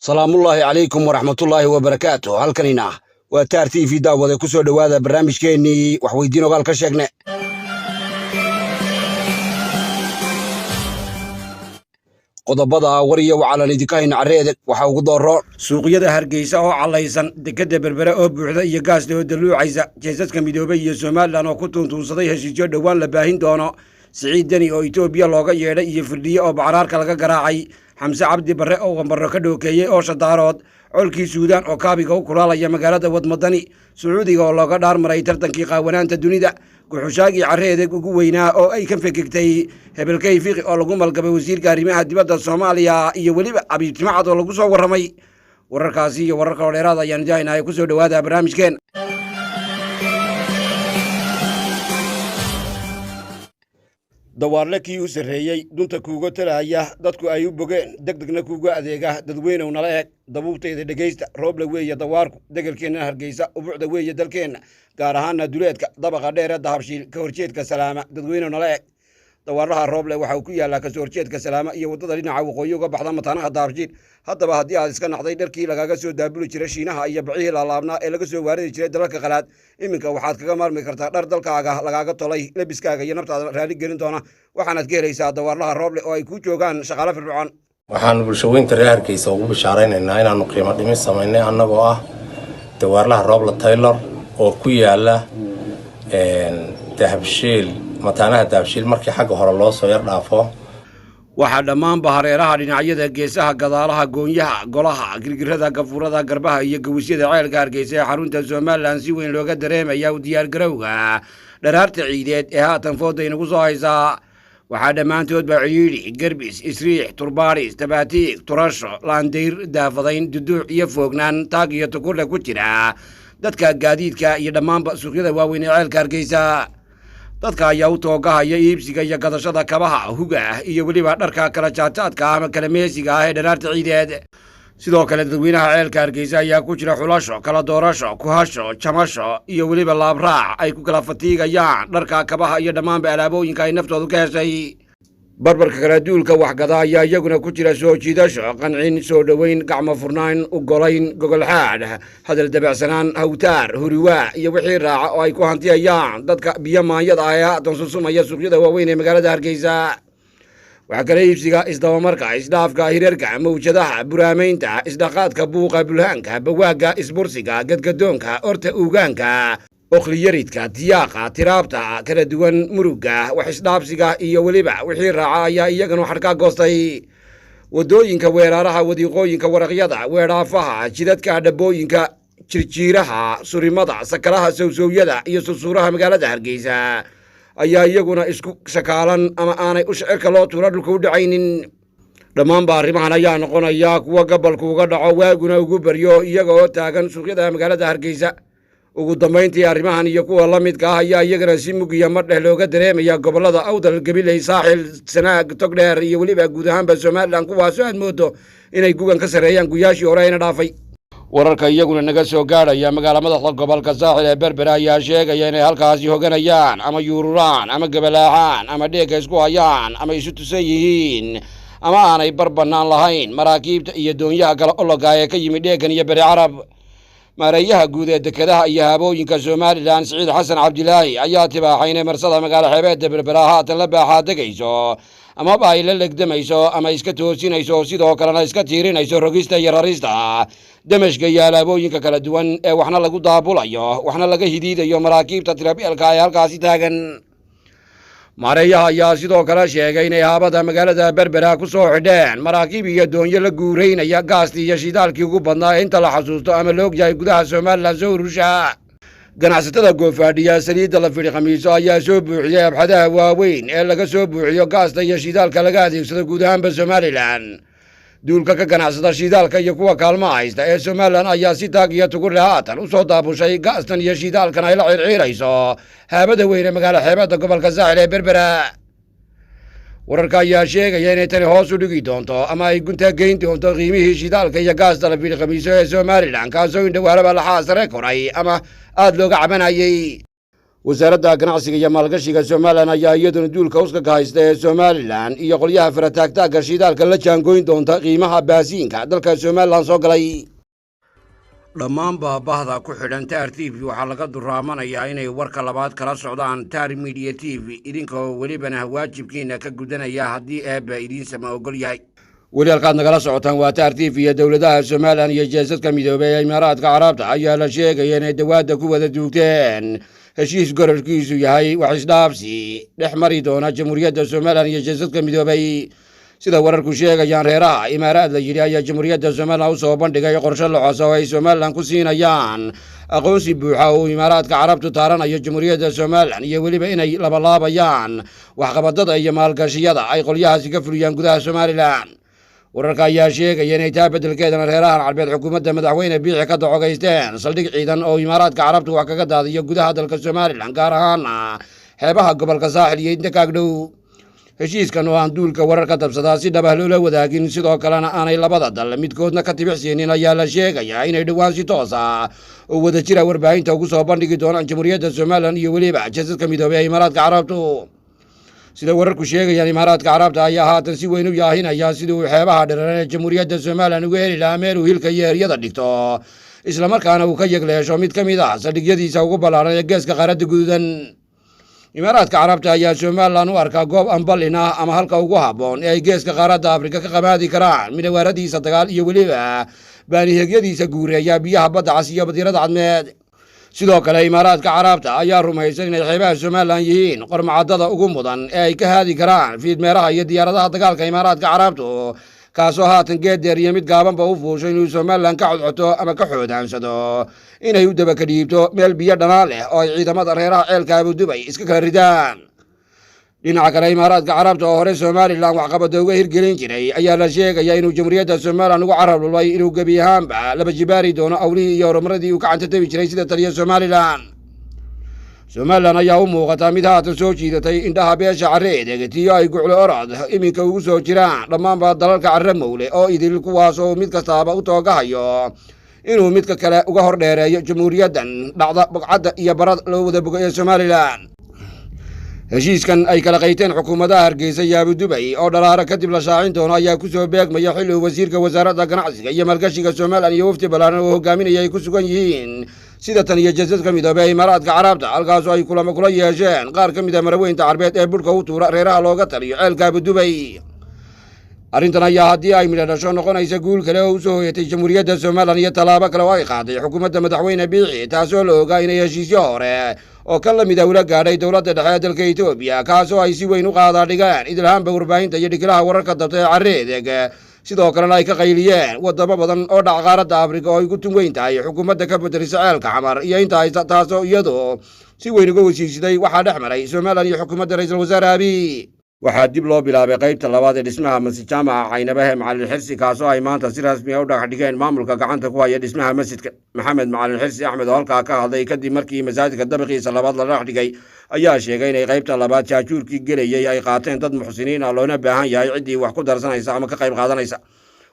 Salaamullaahi calaykum waraxmatullaahi wabarakaatu. Halkanina waa Taar TV. Daawade, ku soo dhowaada barnaamijkeennii Waxweydiin Ogaal ka Sheegne. Qodobada war iyo wacalan idinka hayna carre edeg waxaa ugu dooroon: suuqyada Hargeysa oo callaysan, dekedda Berbere oo buuxda iyo gaasta oo dalluucaysa, jeesaska midoobay iyo Somalilan oo ku tuuntuunsaday heshiisyo dhowaan la baahin doono, Siciid Deni oo Itoobiya looga yeedhay iyo Firdhiye oo bacraarka laga garaacay, Xamse Cabdi Barre oo wambarro ka dhookeeyey oosha Daarood, colkii Suudaan oo kaabiga u kulaalaya magaalada Wadmadani, Sacuudiga oo looga dhaarmaray tartankii qaawanaanta dunida, guxushaagii carre edeg ugu weynaa oo ay ka fekegtay hebelkay Fiqi oo lagu malgabay wasiirka arrimaha dibadda Soomaaliya, iyo weliba Xabiib Timacad oo lagu soo warramay. Wararkaasi iyo warar kaloo dheeraad ayaan jahaynahay. Ku soo dhowaada barnaamijkeen. Dawaarle kii u sarreeyey, dunta kuuga talaya, dadku ay u bogeen, deg degna kuuga adeega. Dadweynow, nala eeg, dabuubtayda dhegaysta. Rooble weeye dawaarku, degelkeenna Hargeysa, ubuucda weeye dalkeenna, gaar ahaana duleedka dabaqa dheer ee Dahabshiil, ka horjeedka Salaama. Dadweynow, nala eeg. Dawaarlaha Rooble waxa uu ku yaallaa kasoo horjeedka Salaama iyo waddada dhinaca waqooyi uga baxda mataanaha Dahabshiil. Haddaba haddii aad iska nacday dharkii lagaga soo daabuli jiray Shiinaha iyo bacihii laalaabnaa ee laga soo waaridi jiray dalalka qalaad, iminka waxaad kaga maarmi kartaa dhar dalkaaga lagaaga tolay, lebiskaaga iyo naftaada raali gelin doona. Waxaanaad ka helaysaa dawaarlaha Rooble oo ay ku joogaan shaqaale firfircoon. Waxaanu bulshaweynta reer Hargeysa ugu bishaaraynaynaa inaannu qiimo dhimis samaynay, annagoo ah dawaarlaha Rooble Taylor oo ku yaala Dahabshiil, mataanaha Dahabshiil markii xagga hore loo soo yar dhaafo. Waxaa dhammaanba hareeraha, dhinacyada, geesaha, gadaalaha, goonyaha, golaha, girgirada, gafuurada, garbaha iyo gawisyada ceelka Hargeysa ee xarunta Somalilan si weyn looga dareemaya u diyaargarowga dharaarta ciideed ee haatan fooda inagu soo haysaa. Waxaa dhammaantoodba ciyiidhi, gerbis, isriix, turbaaris, tabaatiig, turasho, laandayr, daafadayn, duduuc iyo foognaan, taag iyo tukurle ku jira dadka, gaadiidka iyo dhammaanba suuqyada waaweyn ee ceelka Hargeysa. Dadka ayaa u toogahaya iibsiga iyo gadashada kabaha, huga iyo weliba dharka kala jaadjaadka ama kala meesiga ah ee dharaarta ciideed. Sidoo kale dadweynaha ceelka Hargeysa ayaa ku jira xulasho, kala doorasho, kuhasho, jamasho iyo weliba laabraac ay ku kala fatiigayaan dharka, kabaha iyo dhammaanba alaabooyinka ay naftoodu ka heshay. Barbarka kala duulka waxgada ayaa iyaguna ku jira soo jiidasho, qancin, soo dhoweyn, gacmo furnaan, ugolayn, gogolxaadh, hadal dabacsanaan, hawtaar, huriwaa iyo wixii raaca oo ay ku hantiyayaan dadka biyo maanyada ah ee haatan susumaya suuqyada waaweyn ee magaalada Hargeysa. Waxaa kale iibsiga, isdabamarka, isdhaafka, hirarka, mawjadaha, buraamaynta, isdhaqaadka, buuqa, bulhaanka, bawaaga, isbursiga, gadgadoonka, orta, uugaanka, okhliyaridka, tiyaaqa, tiraabta kala duwan, muruga, wax isdhaafsiga iyo weliba wixii raaca ayaa iyaganu xadhkaa goostay. Waddooyinka, weeraaraha, wadiiqooyinka, waraqyada, weedhaafaha, jidadka, dhabooyinka, jirjiiraha, surimada, sakalaha, sowsowyada iyo sursuuraha magaalada Hargeysa ayaa iyaguna isku shakaalan ama aanay u shicirka loo tuura dhulka u dhacaynin. Dhammaanba arrimahan ayaa noqonaya kuwa gabalku uga dhaco, waaguna ugu baryo, iyaga oo taagan suuqyada magaalada Hargeysa. Ugu dambayntii, arrimahan iyo kuwa la midka ah ayaa iyagana si mugiya madheh looga dareemaya gobollada Awdal, Gabiley, Saaxil, Sanaag, Togdheer iyo weliba guud ahaanba Somalilan, kuwaasoo aad moodo inay gugan ka sarreeyaan guyaashii hore ayna dhaafay. Wararka iyaguna naga soo gaadhaya magaala madaxda gobolka Saaxil ee Berbera ayaa sheegaya inay halkaasi hoganayaan ama yuururaan ama gabalaaxaan ama dheegga isku hayaan ama isu tusan yihiin ama aanay bar bannaan lahayn maraakiibta iyo doonyaha kale ologa ee ka yimid dheeggan iyo Beri Carab. Maareeyaha guud ee dekedaha iyo haabooyinka Somalilan, Siciid Xasan Cabdilaahi, ayaa tibaaxay inay marsada magaalo xeebeedda Berbera haatan la baaxaadegayso amaba ay la legdamayso ama iska toosinayso, sidoo kalena iska tiirinayso rogista iyo rarista damashka iyo alaabooyinka kala duwan ee waxna lagu daabulayo, waxna laga hidiidayo maraakiibta tirabeelka ee halkaasi taagan. Maareeyaha ayaa sidoo kale sheegay inay haabada magaalada Berbera ku soo xidheen maraakiib iyo doonyo la guuraynaya gaastii iyo shidaalkii ugu badnaa ee inta la xasuusto ama la ogyahay gudaha Somalilan soo urusha. Ganacsatada goofaadhiya saliidda la fidhi khamiiso ayaa soo buuxiyey abxadaha waaweyn ee laga soo buuxiyo gaasta iyo shidaalka laga adeegsado guud ahaanba Somalilan. Duulka ka ganacsada shidaalka iyo kuwa kaalmaha haysta ee Somalilan ayaa si taag iyo tugurle haatan u soo daabushay gaastan iyo shidaalkan ay la circiirayso haabada weyne magaalo xeebeedda gobolka Saaxil ee Berbera. Wararka ayaa sheegaya inay tani hoos u dhigi doonto ama ay gunta geyn doonto qiimihii shidaalka iyo gaasta la fidhi khamiiso ee Somalilan, kaasoo indhowaalaba laxaa sare koray ama aada looga cabanayay. Wasaaradda Ganacsiga iyo Maalgashiga Somalilan ayaa iyaduna duulka uskaga haysta ee Somalilan iyo qolyaha farataagtaagga shidaalka la jaangoyn doonta qiimaha baasiinka dalka Somalilan soo galay. Dhammaanba bahda ku xidhan Taar TV waxaa laga duraamanayaa inay warka labaad kala socdaan Taar Media TV, idinkoo welibana waajibkiina ka gudanaya haddii Eebba idiin sama ogol yahay. Weli halkaad nagala socotaan waa Taar TV. Iyo dowladaha Somalilan iyo Jeesadka Midoobay ee Imaaraadka Carabta ayaa la sheegaya inay dawaadda ku wada duugteen heshiis gororkiisu yahay wax isdhaafsi dhex mari doona Jamhuuriyadda Somalilan iyo Jeesadka Midoobay. Sida wararku sheegayaan, reeraha Imaaraad la yidhi ayaa Jamhuuriyadda Somalilan u soo bandhigay qorshe locos oo ay Somalilan ku siinayaan aqoonsi buuxa oo Imaaraadka Carabtu taaranayo Jamhuuriyadda Somalilan, iyo weliba inay labalaabayaan waxqabadada iyo maalgashiyada ay qolyahaasi ka fuliyaan gudaha Somalilan. Wararka ayaa sheegaya inay taa beddelkeedana reerahan Carbeed xukuumadda Madaxweyne Biixi ka docogaysteen saldhig ciidan oo Imaaraadka Carabtu wax kaga daadiyo gudaha dalka Somalilan, gaar ahaana xeebaha gobolka Saaxil iyo inta kaagdhow. Heshiiskan oo aan duulka wararka dabsadaa si dhabah loola wadaagin, sidoo kalena aanay labada dal midkoodna ka tibixsiinin, ayaa la sheegayaa inay dhowaan si toos ah oo wadajira warbaahinta ugu soo bandhigi doonaan Jamhuuriyadda Somalilan iyo weliba Jasadka Midoobey ee Imaaraadka Carabtu. Sida wararku sheegayaan, Imaaraadka Carabta ayaa haatan si weyn u yaahinaya sidii uu xeebaha dhiran ee Jamhuuriyadda Somalilan uga heli lahaa meel uu hilka iyo eryada dhigto, islamarkaana uu ka yegleesho mid ka mid ah saldhigyadiisa ugu ballaaran ee geeska qaaradda guduudan. Imaaraadka Carabta ayaa Somalilan u arkaa goob ambalin ah ama halka ugu habboon ee ay geeska qaaradda Afrika ka qamaadi karaan minawaaradiisa dagaal iyo weliba baaniheegyadiisa guureeya biyaha Badda Cas iyo Badiirada Cadmeed. Sidoo kale, Imaaraadka Carabta ayaa rumaysan inay xeebaha Somalilan yihiin qormacadada ugu mudan ee ay ka haadi karaan fiidmeeraha iyo diyaaradaha dagaalka Imaaraadka Carabtu, kaasoo haatan geeddeer iyo mid gaabanba u fuusho inuu Somalilan ka codcoto ama ka xoodaansado inay u dabaka dhiibto meel biyo dhanaan leh oo ay ciidamada reeraha ceelka Abudubay iska kala ridaan. Dhinaca kale, Imaaraadka Carabta oo hore Somalilan waxqabada uga hirgelin jiray ayaa la sheegaya inuu Jamhuuriyadda Somalilan ugu carab dhulay inuu gebi ahaanba laba jibaari doono awlihii iyo horumaradii uu ka cantatabi jiray sida taliya Somalilan. Somalilan ayaa u muuqata mid haatan soo jiidatay indhaha beesha carre edeegatiyo ay guclo orod iminka ugu soo jiraan dhammaanba dalalka carre mowle oo idil, kuwaas oo mid kastaaba u toogahayo inuu midka kale uga hor dheereeyo jamhuuriyaddan dhacda bogcadda iyo barada loo wada bogo ee Somalilan. Heshiiskan ay kala qayteen xukuumadaha Hargeysa iyo Abudubay oo dhalaaro kadib la shaacin doono ayaa ku soo beegmaya xilli uu wasiirka wasaaradda ganacsiga iyo maalgashiga Somalilan iyo wafdi ballaaran oo hogaaminaya ay ku sugan yihiin sida tan iyo Jasadka Midoobey ee Imaaraadka Carabta, halkaasoo ay kulamo kula yeesheen qaar ka mid a maraweynta Carbeed ee budhka u tuura reeraha looga taliyo ceelka Abudubay. Arrintan ayaa haddii ay midho dhasho noqonaysa guul kale oo usoo hoyatay Jamhuuriyadda Somalilan iyo tallaabo kale oo ay qaaday xukuumadda Madaxweyne Biixi, taasoo la ogaa inay heshiisyo hore oo kan la mid a ula gaadhay dowladda dhexe ee dalka Etoobiya, kaasoo ay si weyn u qaadaa dhigeen idilhaanba warbaahinta iyo dhigilaha wararka dabta ee carre edeeg, sidoo kalena ay ka qayliyeen wadamo badan oo dhaca qaaradda Afrika oo ay ku tun weyn tahay xukuumadda ka bedelisa ceelka Xamar iyo inta haysta, taasoo iyadu si weyn uga wasiirsaday waxaa dhex maray Somalilan iyo xukuumadda Ra-iisul Wasaare Abiy. Waxaa dib loo bilaabay qaybta labaad ee dhismaha masjid jaamaca Caynabahe Macalin Xirsi, kaasoo ay maanta si rasmi ah u dhagax dhigeen maamulka gacanta ku haya dhismaha masjidka. Maxamed Macalin Xirsi Axmed oo halkaa ka hadlay kadib markii masaajidka dabiqiisa labaad la dhagax dhigay ayaa sheegay inay qaybta labaad jaajuurkii gelayey ay qaateen dad muxsiniin ah, loona baahan yahay ciddii wax ku darsanaysa ama ka qayb qaadanaysa.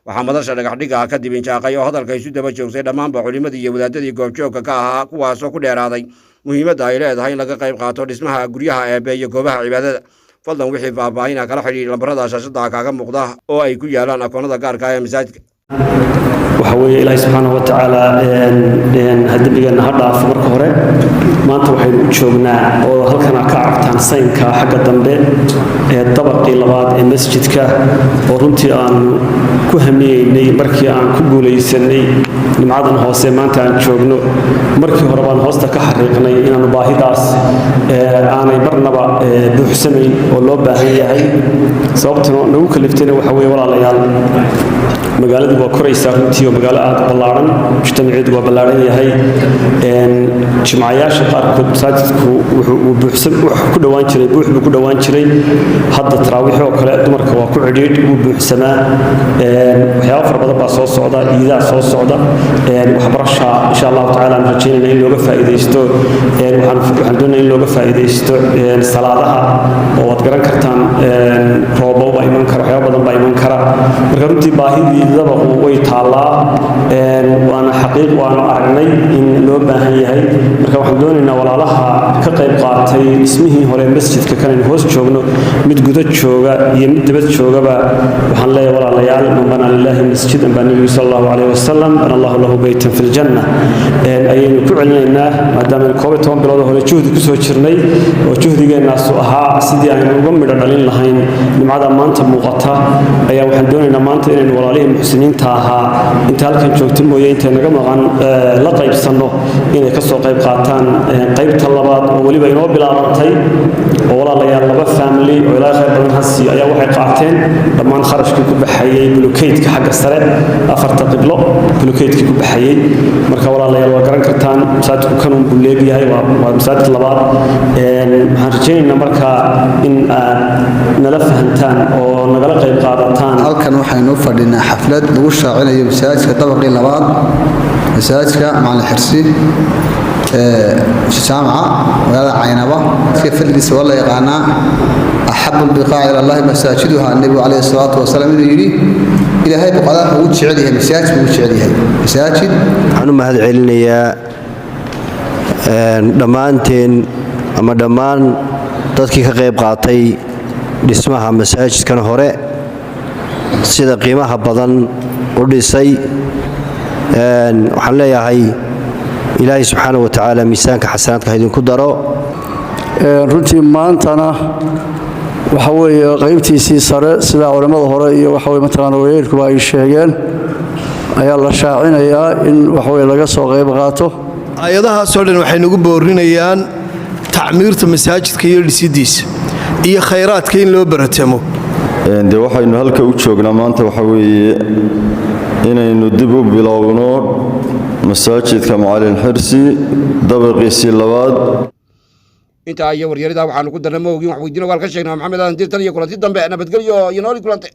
Waxaa madasha dhagaxdhigaha kadib injaaqay oo hadalka isu daba joogsay dhammaanba culimmadii iyo wadaadadii goobjoogka ka ahaa, kuwaasoo ku dheeraaday muhiimadda ay leedahay in laga qayb qaato dhismaha guryaha Eebe iyo goobaha cibaadada. Fadlan wixii faahfaahina kala xidhiidh lambarada shaashada kaaga muuqda oo ay ku yaalaan akoonada gaarka ah ee masaajidka. Waxa weeye, Ilaahay subxaanahu wa tacaala ha dembigeenna ha dhaafo. Marka hore, maanta waxaynu u joognaa oo halkana ka aragtaan saynka xagga dambe ee dabaqii labaad ee masjidka, oo runtii aanu ku hamiyeynay markii aan ku guulaysanay nimcadan hoose maanta aan joogno. Markii hore baan hoosta ka xariiqnay inaanu baahidaas aanay marnaba buuxsamayn oo loo baahan yahay. Sababtuna nagu kaliftayna waxa weeye, walaalayaal, magaaladu waa koraysaa runtii oo magaalo aad u ballaaran, mujtamaceedu waa ballaaran yahay. Jimcayaasha qaarkood masaajidku wuxuu buuxsan ku dhowaan jiray, buux buu ku dhowaan jiray. Hadda taraawiix oo kale dumarka waa ku cidhiidh, wuu buuxsamaa. Waxyaabo fara badan baa soo socda, iidaa soo socda, waxbarasha insha Allahu tacaala aan rajaynayna in looga faa'iidaysto. Waxaan doonaya in looga faa'iidaysto salaadaha oo waad garan kartaan, roobo baa iman kara, waxyaabo badan baa iman kara. Marka runtii baahidii dabaqu way taallaa, waana xaqiiq. Xaqiiq waanu aragnay in loo baahan yahay. Marka waxaan doonaynaa walaalaha ka qayb qaatay dhismihii hore masjidka kanaynu hoos joogno, mid guda jooga iyo mid dibad joogaba, waxaan leeyahay walaalayaal, man banaa lilaahi masjidan, baa nebigu sal Allahu calayhi wasalam, bana Allahu lahu beytan fi ljanna. Ayaynu ku celinaynaa, maadaama aynu 11 bilood hore juhdi kusoo jirnay oo juhdigeennaasu ahaa sidii aynu uga midho dhalin lahayn nimcada maanta muuqata. Ayaa waxaan doonaynaa maanta inaynu walaalihii muxsiniinta ahaa, inta halkan joogta mooye intay naga maqan, la qaybsanno inay ka soo qayb qaataan qaybta labaad oo weliba inoo bilaabantay, oo walaalayaal laba family oo Ilaahay khayr badan ha siiyo ayaa waxay qaateen dhammaan kharashkii ku baxayay bulukeydka xagga sare, afarta qiblo bulukeydkii ku baxayay. Marka walaalayaal, waa garan kartaan masaajidku kanun buu leegyahay, waa masaajid labaad. Waxaan rajaynaynaa marka in aad nala fahantaan oo nagala qayb qaadataan. Halkan waxaynu u fadhinaa xaflad lagu shaacinayo masaajidka dabaqii labaad, masaajidka Macalin Xirsi ee jaamaca magaalada Caynaba. Iska fadligiisa waa la yaqaanaa, axabu lbiqaaci ila Allahi masaajiduha. Nebigu calayhi salaatu wasalaam inuu yidhi Ilaahay buqadaha ugu jecel yahay masaajid buu ugu jecel yahay masaajid. Waxaan u mahad celinayaa dhammaanteen ama dhammaan dadkii ka qayb qaatay dhismaha masaajidkan hore, sida qiimaha badan u dhisay. Waxaan leeyahay Ilaahay subxaana wa tacaala miisaanka xasanaadka ha idinku daro. Runtii maantana waxa weeye qaybtiisii sare, sidaa culimmada hore iyo waxa weye mataqaana wayeelkuba ay sheegeen, ayaa la shaacinayaa in waxaweye laga soo qayb qaato. Aayadahaasoo dhan waxay nagu boorinayaan tacmiirta masaajidka iyo dhisidiisa iyo khayraadka in loo baratamo. Dee waxaynu halka u joognaa maanta waxa weeye inaynu dib u bilowno masaajidka Macalin Xirsi dabaqiisii labaad. Intaa iyo waryarida waxaanu ku darna ma ogin, wax weydiino waal ka sheegnaa. Maxamed Aadan Dirtan iyo kulanti dambe, nabadgelyo iyo nooli kulante.